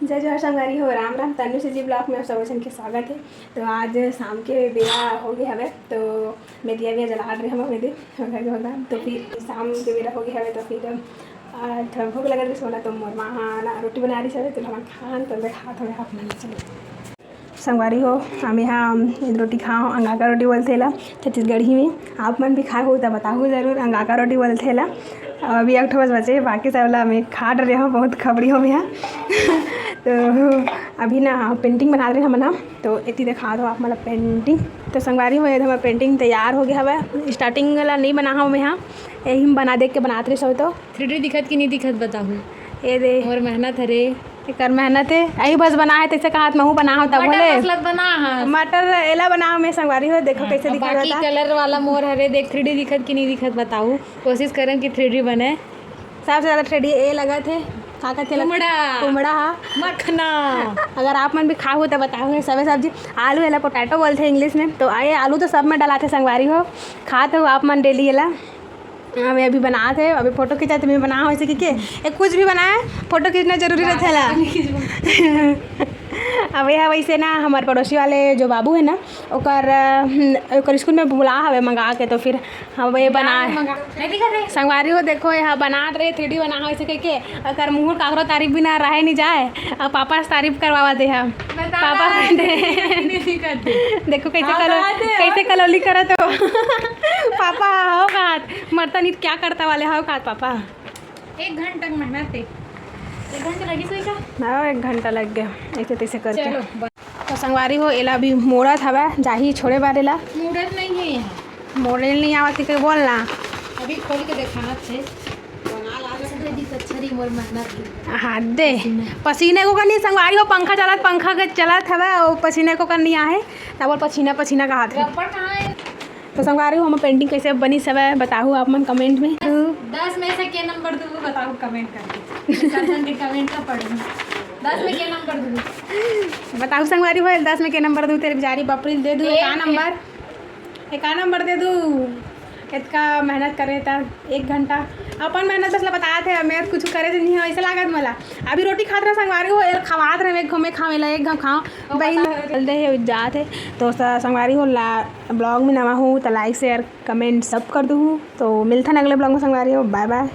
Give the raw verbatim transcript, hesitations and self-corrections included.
जय जोहार संगवारी हो, राम राम। तन्नू से जी ब्लॉग में आप सब झन के स्वागत है। तो आज शाम के बेरा हो गए हवे, तो मैं दिया विया जला रहे हम अपने दे घर के बगल। तो फिर शाम के बेरा हो गए हवे, तो फिर आ, थोड़ा भूख लगत रहिस मोला, तो मोर माँ हा ना रोटी बना रही हवे, तो हमन खान तो बैठा थोड़ा आप मन चलो। संगवारी हो, हम यहाँ रोटी खाओ, अंगाका रोटी बोलथे ला छत्तीसगढ़ी में। आप मन भी खाए हो तो बताहू जरूर, अंगाका रोटी बोलथे ला। अभी एक ठो बस बचे, बाकी सब ला मैं खा डरे हो, बहुत खबड़ी हो मैं यहाँ। तो अभी ना पेंटिंग बना रहे हमन हा, तो एती देखा दो आप मतलब पेंटिंग। तो संगवारी हो, ये हमर पेंटिंग तैयार हो गया हवे। स्टार्टिंग वाला नहीं बना हूँ मैं यहाँ, यही में बना देख के बनात रहे सो तो। थ्री डी दिखत कि नहीं दिखत बताहू। ये दे। मोर मेहनत हरे। एकर मेहनत है, यही बस बना है, तैसे कहा महू बना हो तब मटर बोले। मसलत बना है। मटर एला बनाओ मैं संगवारी हो, देखो हाँ, कैसे अब दिखा बाकी रहता। कलर वाला मोर हरे, देख थ्री डी दिखत कि नहीं दिखत बताहू। कोशिश करन कि थ्री डी बने। सबसे ज्यादा थ्री डी ए लगत है, का कहते ला? कुमड़ा। कुमड़ा हा। मखना। अगर आप मन भी खाहू तो बताहू, सबे सब्जी आलू एला पोटैटो बोलथे इंग्लिश में, तो ये आलू तो सब में डलाथे संगवारी हो, खात हो आप मन डेली एला। अबे अभी बनात है, अभी फोटो खिंचात है, मैं बना हो ऐसे कि के, ए, कुछ भी बनाए, फोटो खींचना जरूरी रहता है ला। अब यह वैसे ना हमारे पड़ोसी वाले जो बाबू है ना, ओकर अ, हम्म, ओकर स्कूल में बुला हवे मंगा के, तो फिर हम ये बना नहीं दिखत है। संगवारी हो देखो, यहाँ बना रहे थ्री डी बना हो ऐसे कह के, अगर मुँह काकरो तारीफ भी ना रहे नहीं जाए, अब पापा से तारीफ करवावा दे हम। बता पापा रहा है, दे। नहीं दिखत है। देखो कैसे हाँ, कलो बात है। कैसे कलौली करत हो। पापा हो बात मरता नहीं क्या करता वाले हो बात पापा। एक घंटा के मेहनत है। एक घंटा लगी सोई का? हाँ, एक घंटा लग गया ऐसे तैसे करके। चलो, ब- तो संगवारी हो, एला अभी मोड़त हवय, जाही छोड़े बार एला। मूड़त नहीं है यहाँ। मोड़े नहीं आवत है, कोई बोलना। अभी खोल के दिखाना थे। बना ला दे। दीदी कचहरी मोर मेहनत की। हाँ, दे। पसीना। पसीने को करनी संगवारी हो, पंखा चलत, पंखा के चलत हवय, वो पसीने को करनी आहे, तब वो पसीना, पसीना कहा थे। रबड़ कहाँ है? तो संगवारी हो, हमर पेंटिंग कैसे बनिस हवय, बताहू आप मन कमेंट में। दस में से के नंबर दूँ, बताहू कमेंट करके। सब झन के कमेंट का पढ़ू। दस में के नंबर दूँ? बताहू संगवारी हो, दस में के नंबर दूँ, तेरे बेचारी बपरी दे दूँ, एक का नंबर? एक का नंबर दे दूँ? इतका मेहनत करे त एक घंटा अपन मेहनत बस ला बतात हे, मैं कुछ करे से नहीं हो, ऐसे लागत मोला। अभी रोटी खात रहा संगवारी हो, एल खवात रहे, एक घमे खावे ला, एक घम खाओ। बहिन चल दे हे, जात हे। तो स-, संगवारी हो ला, ब्लॉग में नवा हूँ तो लाइक, शेयर, कमेंट सब कर दूँ। तो मिलथन अगले ब्लॉग में संगवारी हो, बाय बाय।